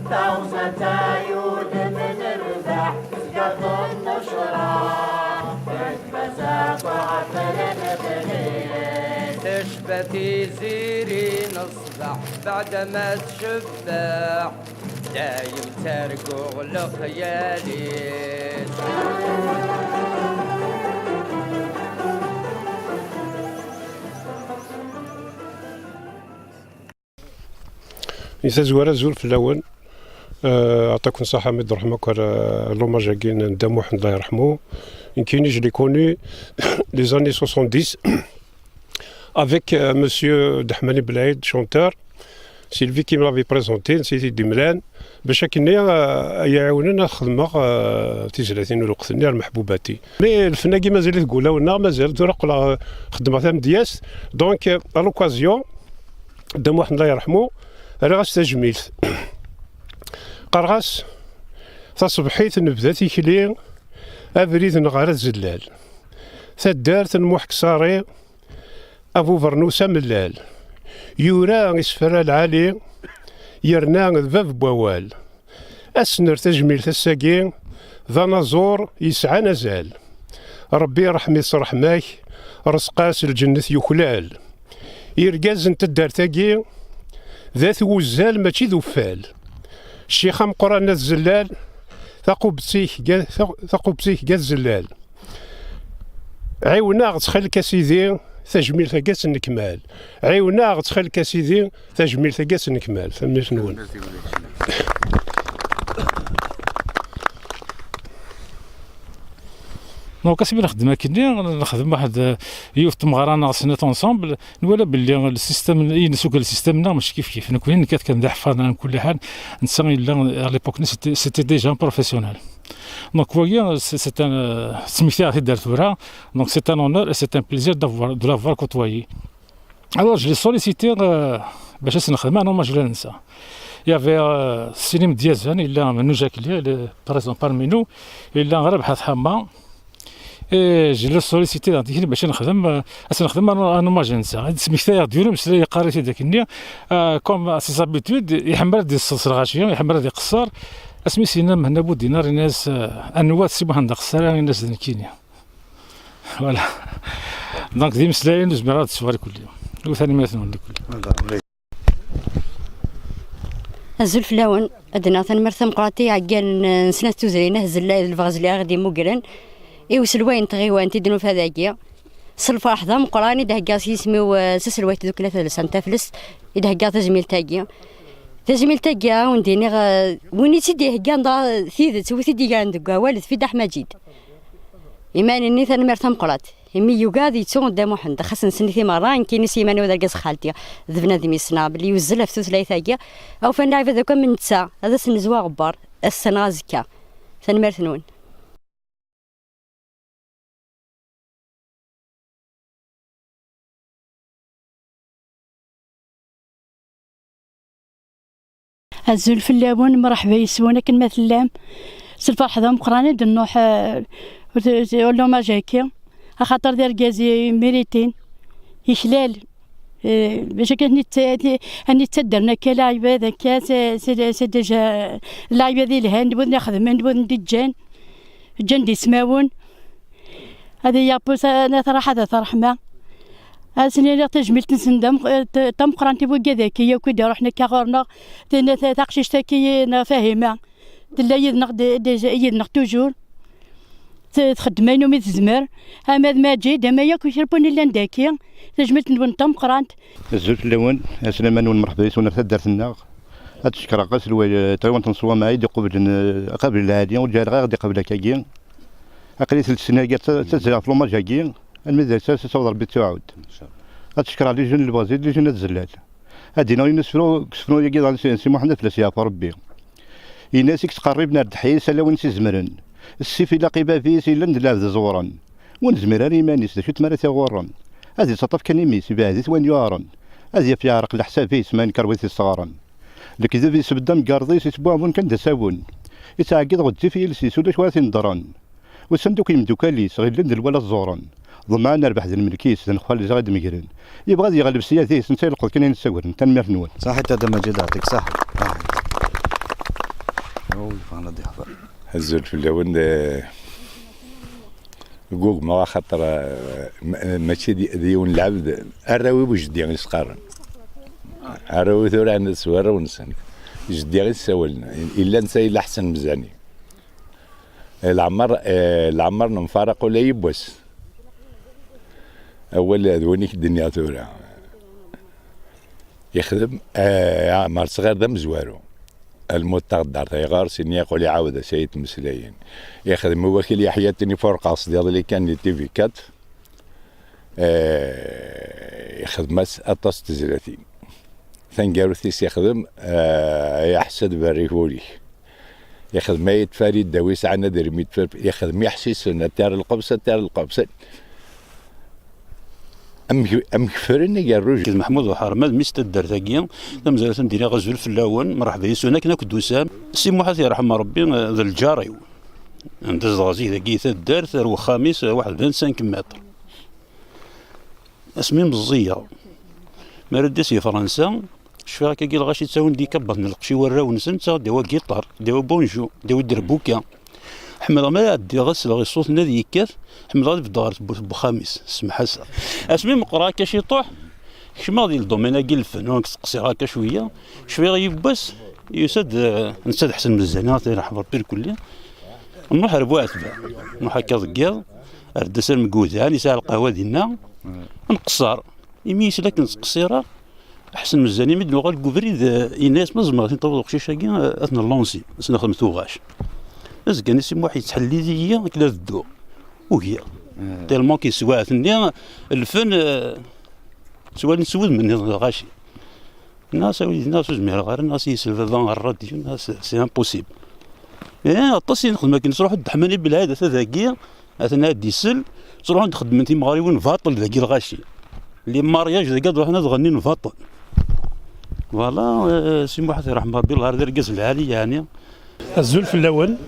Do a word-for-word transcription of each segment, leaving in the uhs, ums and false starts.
Taɣzalt-a yudem n rrbeḥ, tezga tnucra, tezga akk ɣef lebɣi. Tecba tiziri n ṣṣbeḥ, beɛda ma tcebbeḥ, dayem ttarguɣ lexyal-is. Di tazwara, azul fell-awen. Euh, aṭak n ṣṣaḥa mi d-tṛuḥem akk ar, euh, l'hommage-agi n Dda Muḥend, Allah yerḥmu. Nekkini, je l'ai connu les années soixante-dix avec, euh, monsieur Deḥmani Belɛid, chanteur. C'est lui qui me l'avait présenté, c'est lui qui m'a dit, bac akken, euh, ay iɛiwnen ad xedmeɣ, euh, tizlatin n lweqt-nni ar meḥbubati. Mais lfen-agi mazal-it deg wulawen-nneɣ, mazal tura qqleɣ, euh, xeddmeɣ tamedyazt. Donc, euh, à l'occasion, Dda Muḥend, Allah yerḥmu, rriɣ-as tajmilt. Qqareɣ-as: taṣebḥit nebda tikli, abrid neɣ ara zellal. Taddart n Muḥ Kessari, abubernus amellal. Yura isefra lɛali, yerna d bab n wawal. Ad s-nerr tajmilt ass-agi, d anaẓur yesɛan azal. Ṛebbi iṛḥem-it s ṛṛeḥma-k, ṛṛeṣq-as lǧennet yuklal. Irgazen n taddart-agi, d at wuzzal mačči d uffal. Ccix ameqqran At Zellal, taqubt-ik ga-, taq-, taqubt-ik ga At Zellal. Ɛiwen-aɣ ttxil-k a Sidi, tajmilt-agi ad tt-nekmal. Ɛiwen-aɣ ttxil-k a Sidi, tajmilt-agi ad tt-nekmal. Tanemmirt-nwen. Donc, asmi nxeddem akkenni, nxeddem waḥed, euh, yiwet n tmeɣra neɣ snat ensemble, nwala belli le système, i nessukel le système-nneɣ mačči kif kif. Nekkni nekkat kan d iḥeffaren ɛla kulli ḥal, netta yella, à l'époque-nni, c'était, c'était déjà un professionnel. Donc, wagi, c'est, c'est un, euh, ttmektiɣ-t-id ar tura. Donc, c'est un honneur et c'est un plaisir d'avoir, de l'avoir côtoyé. Alors, je l'ai sollicité, euh, bac ad s-nexdem un hommage i netta. Il y avait, euh, sin imedyazen, yella Menouj Akli, il est présent parmi nous, yella Rabeḥ At Ḥamma. Et je l'ai sollicité, donc, bac ad nexdem, euh, ad s-nexdem un, un hommage i netta. Ad d-smektayeɣ-d yiwen umeslay, yeqqar-it-id akkenni, euh, comme à ses habitudes, iḥemmel ad yesseḍs lɣaci, iḥemmel ad iqeṣṣer. Asmi s-yenna Mhenna Budinar, yenna-as, euh, anwa-t Si Muḥend Aqeṣṣari, yenna-as d nekkini. Voilà. Donc, d imeslayen ur zmireɣ ad sweɣ irkelli. U tanemmirt-nwen irkelli. Azul fell-awen. Ad d-nnaɣ tanemmirt tameqqrant i yiɛeggalen n snat tudrin, At Zellal d Lbeɣzli, i ɣ-d-immugren, i uselway n tɣiwant i d-nufa dagi. S lferḥ d ameqqran i d-heggaɣ s yisem-iw, eh, s uselway n tdukla tadelsant Taflest, i d-heggaɣ tazmilt-agi. Tazmilt-agi, a wen-d-iniɣ, eh, win i tt-id-iheggan d tidet, wi t-id-igran deg wawal, d Fida Ḥmajid. Iman-nni tanemmirt tameqqrant. Imi yugi ad yettu Dda Muḥend, xas nessen-it i merra, nekkini s yiman-iw d argaz n xalti, d bnadem yessneɣ belli yuzzel ɣef tutlayt-agi. Awfan lɛibad akk am netta, ad asen-nezwu aɣebbar, ass-a neɣ azekka. Tanemmirt-nwen. Azul fell-awen, mṛeḥba yes-wen akken ma tellam. S lferḥ d ameqqran i d-nruḥ, eh, ur t-, ur t-, ur l'hommage-agi, axaṭer d argaz i méritin, iklal. Eh, bac akken ad nit-, ad nit-, ad nittaddren akka lɛibad akka, c'est, c'est, c'est déjà lɛibad yelhan, d wid ixedmen, d wid d-iǧǧan. Ǧǧan-d ismawen. Ad iyi-yapuṣ, ad traḥ, ad t-ṛeḥma. Ad sen-iniɣ tajmilt-nsen d am-, t-, tameqqrant i wigad-agi yakk i d-iṛuḥen akka ɣur-neɣ. Tin, ta-, taqcict-agi neɣ Fahima, tella yid-neɣ d-, d-, yid-neɣ toujours. T-, txeddem ayen umi tezmer. Ama d Maǧid, ama yakk kra n win illan daki. Tajmilt-nwen d tameqqrant. Azul fell-awen, aslama-nwen, mṛeḥba yes-wen ɣer taddart-nneɣ. Ad d-cekkreɣ aselway, eh, tɣiwant n Ṣwamɛa i d-iqublen, eh, aqabel lɛali, ur ǧǧiɣ ara ad iqabel akkagi. Aql-i telt snin-agi d ta-, d tazzla ɣef l'hommage-agi, almi d ass-a, ad s-aweḍ Rebbi d tuɛud. Ad cekkreɣ les jeunes n Lbeɣzid, les jeunes n At Zellal. Ad d-iniɣ yiwen n usefru, deg usefru-agi, d Si, Si Muḥend Aflas, yeɛfu Rebbi. Yenna-as i yettqerriben ar ddḥis, ala win s-izemren. Ssif ilaq i bab-is, yellan d lɛebd ẓewren. Ur nezmir ara iman-is, d acu-t mi ara t-iɣurren? Ad ittaṭṭaf kan imi-s, ibeɛɛed-it wayen yuɛren. Ad yaf yeɛreq leḥsab-is, ma yenker wid t-isseɣren. Lekdeb yesbedd amgerḍ-is, yettbuɛbun kan d asawen. Yettɛeggiḍ ɣezzif yiles-is, ulac wara t-ineddren. Usan-d akk yimdukal-is, ɣillen d lwala ẓẓuren. Ḍemɛen rrbeḥ d lmelk-is, d nnxal ziɣ i d-megren. Yebɣa ad yeɣleb s yad-is, netta yelqeḍ kan ayen ssagren. Tanemmirt-nwen. Ṣaḥit a Dda Maǧid, yeɛṭik ṣaḥa. Ṣaḥit. Ur yebɣan ad d-yehḍer. Azul fell-awen, eh, ggugmeɣ axaṭer, eh, ma-, mačči d, d yiwen lɛebd, arraw-iw jeddi i s-qqaren. Arraw-iw tura ɛni s warraw-nsen. Jeddi i s-ssawalen. Illa netta yella Ḥsen Mzani. Eh, leɛmer, eh, leɛmer nemfaraq ula yiwwas. Awal d win i k-d-nniɣ tura. Yexdem, eh, Ɛmer Sɣir d amezwaru. Lmut taɣeddart ayɣer, sini yaqul iɛawed-as ay tmeslayin. Yexdem i wakil Yeḥya Tini Furqas d iḍelli kan di T V quatre. Eh, ixdem-as aṭas n tezlatin. Taneggarut-is yexdem, eh, ay aḥessad berrik ul-ik. Ixdem ay Farid Dawi sɛan adrim yetfer, ixdem iḥsisen, ad tar lqebs, ad tar lqebs. Am, am kefren agerruj. Akked Meḥmud Uḥermad, mmi-s n taddart-agi, tamezrawt n diri azul fell-awen, mreḥba yes-wen akken akk d-tusam. Si Muḥ ad t-yerḥem Rebbi, eh, d lǧar-iw. Anda zedɣeɣ zik dagi i taddart, ar wexxam-is, eh, waḥed vingt-cinq mètres. Asmi meẓẓiyeɣ, mi ara d-yas i Fransa, cfiɣ akkagi lɣaci ttawin-d ikabbaten n lqecc i warraw-nsen, ttaɣ-d awa giṭar, d awa bonjou, d awa derbuka. Ḥemmleɣ mi ara ɛeddiɣ ad sleɣ i ṣṣut-nni ad yekkat, ḥemmleɣ ad beddeɣ ɣer tewwurt n wexxam-is, ssemḥaseɣ. Asmi meqqreɣ akka ciṭuḥ, kecmeɣ di ldomaine-agi n lfen, ur k-steqsiɣ akka cwiya, cfiɣ yiwwas, yusa-d, eh, netta d Ḥsen Mzani, ad t-yerḥem Rebbi lkulli. Nruḥ ar Buɛetba, nruḥ akka deg yiḍ, ar Dda Salem deg Udan, yesɛa lqahwa dinna, nqeṣṣer. Imi yesla akken ttqeṣṣireɣ, Ḥsen Mzani mi d-nuɣal deg ubrid, eh, yenna-yas: "Ma tzemreḍ ad tawiḍ uqcic-agi, eh, ad t-nlansi, ad s-nexdem tuɣac." Azekka-nni Si Muḥ yettḥellil-iyi akken ad dduɣ. Ugiɣ. Tellement que yeswaɛt-nni, lfen, eh, ttwalin s wudem-nni lɣaci. Nniɣ-as: "A wid, nniɣ-as, ur zmireɣ ara, nniɣ-as, yesel baba ɣer rradyu, nniɣ-as, c'est impossible." Eh, aṭas i nexdem akken, nettruḥu d-ḥman i belɛid, ata dagi, atan ad d-isel, ttruḥun d-xeddmen timeɣriwin baṭel dagi lɣaci. Les mariages dagi ad ruḥen ad ɣennin baṭel. Voilà, eh, Si Muḥ ad t-yerḥem Rebbi, lɣar d argaz lɛali, yeɛni. Azul fell-awen.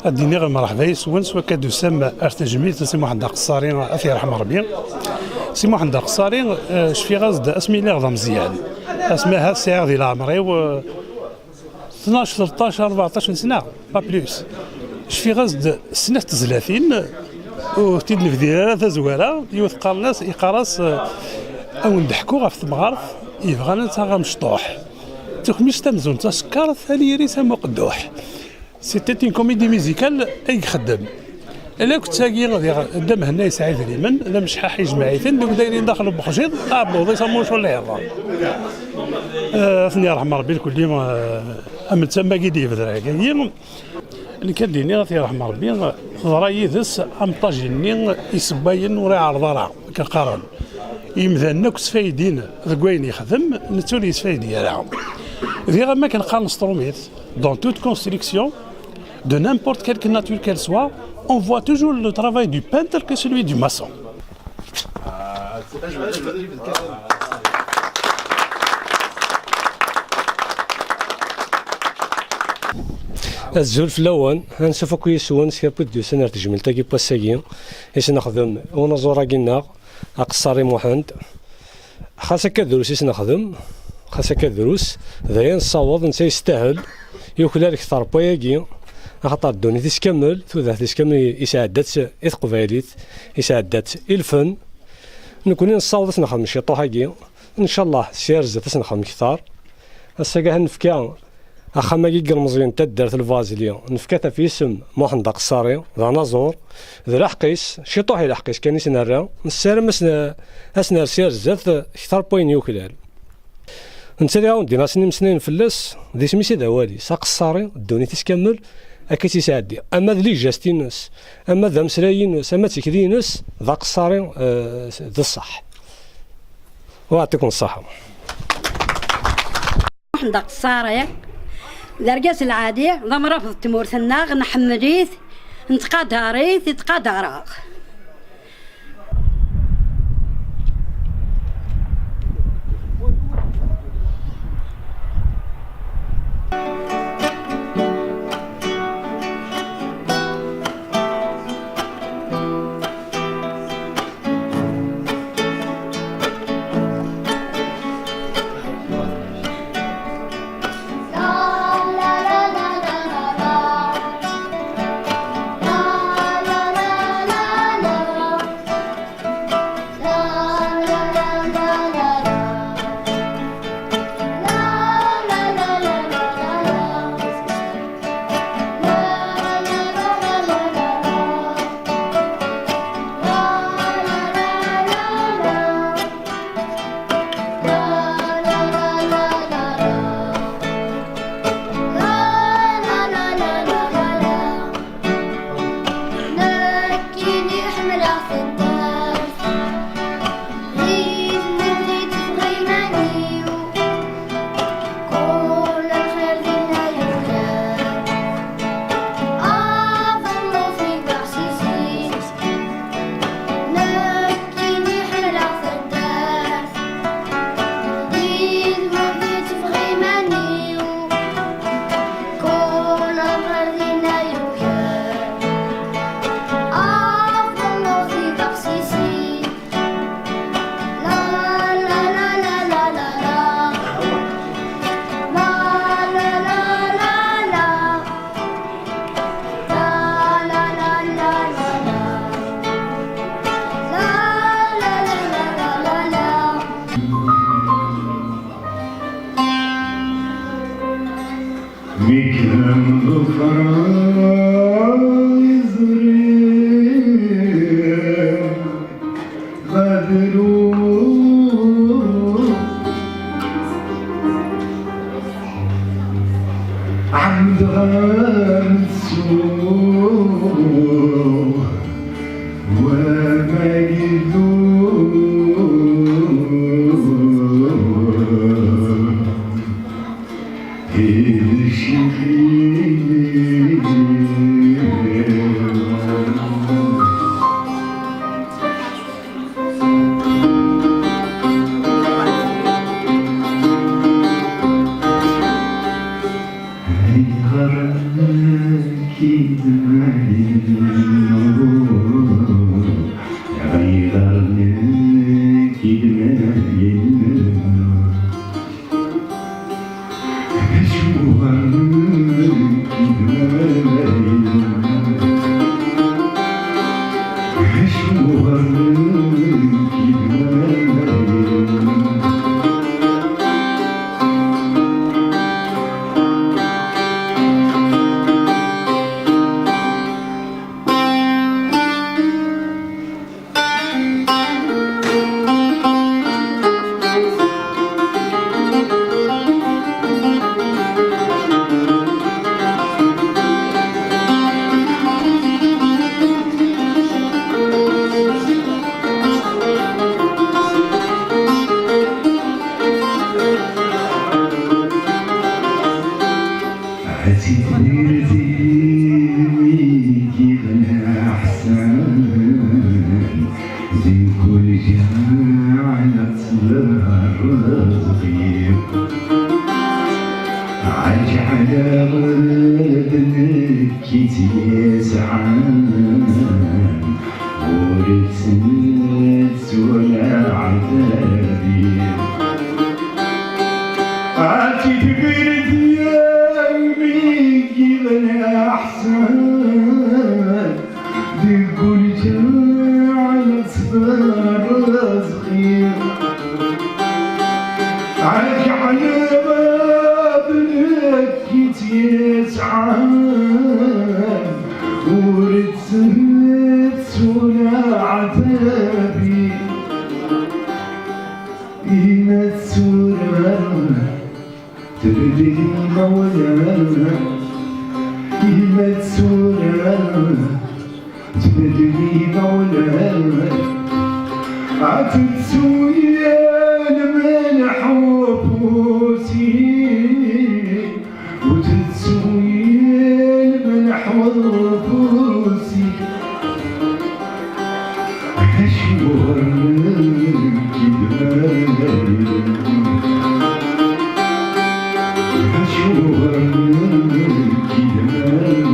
Ad d-iniɣ mreḥba yes-wen s wakka d-tusam ar tejmilt n Si Muḥend Aqeṣṣari, ad t-yerḥem Rebbi. Si Muḥend Aqeṣṣari, eh, cfiɣ-as-d asmi lliɣ d ameẓyan. Asmi ahat sɛiɣ di leɛmer-iw, eh, tnac, tleṭṭac, rbeɛṭac n sna, pas plus. Cfiɣ-as-d snat tezlatin, ur t-id-nebdir ara tazwara, yiwet qqaren-as, yeqqar-as, eh, "A wen-d-ḥkuɣ ɣef temɣart yebɣan ad taɣ amecṭuḥ. Tukmic tamzunt tasekkart, al yiri-s am uqedduḥ." C'était une comédie musicale ay ixeddem. Ala akk d tagi, diɣ Dda Mhenna yesɛa idrimen, d amecḥaḥ, ijmeɛ-iten, deg dayrin daxel n uxjiḍ, aɛebbuḍ-is am uculliḍ. Eh, ad ten-yerḥem Rebbi lkulli, eh, am netta magi d-yebder akkagi. Nekk ad d-iniɣ ad t-yerḥem Rebbi, teḍra yid-s am ṭaji-nni isewwayen ur iɛerreḍ ara, akken qqaren. Imdanen akk sfaydin deg wayen yexdem, netta ur yesfaydi ara. Diɣ am akken qqaren s trumit, dans toute construction, de n'importe quelle nature qu'elle soit, on voit toujours le travail du peintre que celui du maçon. Azul fell-awen, ansuf akk yes-wen s kra n wid d-yusan ar tejmilt-agi n wass-agi, i s-nexdem unaẓur-agi-nneɣ, Aqeṣṣari Muḥend. Xas akka drus i s-nexdem, xas akka drus, d aya nessaweḍ, netta yestahel, yuklal kter n wayagi, axaṭer ddunit-is kamel, tudert-is kamel i-, isɛedda-tt i teqbaylit, isɛedda-tt i lfen. Nekni nessaweḍ ad s-nexdem ciṭuḥ-agi, ncallah s yar zdat ad s-nexdem kter. Ass-agi ad nefka axxam-agi n yilmeẓyen n taddart Lbazli, nefka-t ɣef yisem Muḥend Aqeṣṣari, d anaẓur, d lḥeqq-is, ciṭuḥ i lḥeqq-is kan i s-nerra, nessaram ad s-n-, ad s-nerr s yar zdat kter n wayen yuklal. Netta diɣ ad wen-d-iniɣ sin imeslayen fell-as, d isem-is i d awal-is, Aqeṣṣari, ddunit-is kamel, akka i tt-yesɛeddi. Ama d lijast-ines, ama d ameslay-ines, ama d tikli-ines, d aqeṣṣari, eh, d ṣṣeḥ. Wa yeɛṭikum ṣṣeḥḥa. Muḥend Aqeṣṣari, d argaz lɛali, d amrafeḍ n tmurt-nneɣ, nḥemmel-it, nettqadar-it, yettqadar-aɣ. Mi kdem ḍefreɣ izri, ma drus ɛemmdeɣ ad tsuɣ wama yeddu. Ad tidir diri wigi d leḥsan, di kul ǧaɛa ad tḍerrez ɣir. Aǧeɛleɣ d nekk i tt-yesɛan, ur tt-nettu leɛtab. Ad tibirdi ayen i yellan aḥsan, deg ulǧaɛ ad tferreẓ xir. Aǧeɛleɣ d nekk i tt-yesɛan, ur tt-nettu leɛtab. Yemma tetturar, tbeddel imawlan. Yemma tetturar, tbeddel imawlan. Ad tettu yal lmelḥ ufus-is. Ur tettu yal lmelḥ ufus-is. Acuɣer nekk i d-mlalen? Acuɣer nekk i d-mlalen?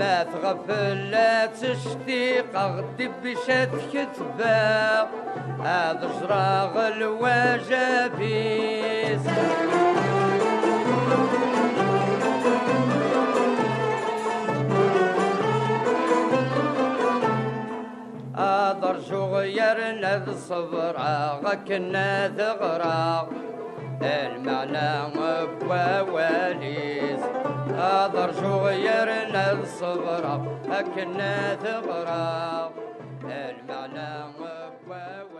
Ma tɣeflet ctiqeɣ-d ibeccat ketbeɣ, ad ẓreɣ lwajab-is. Ad rjuɣ yerna ad ṣebreɣ akken ad ɣreɣ lmeɛna n wawal-is. Ad rjuɣ yerna ad ṣebreɣ akken ad ɣreɣ lmeɛna n wawal.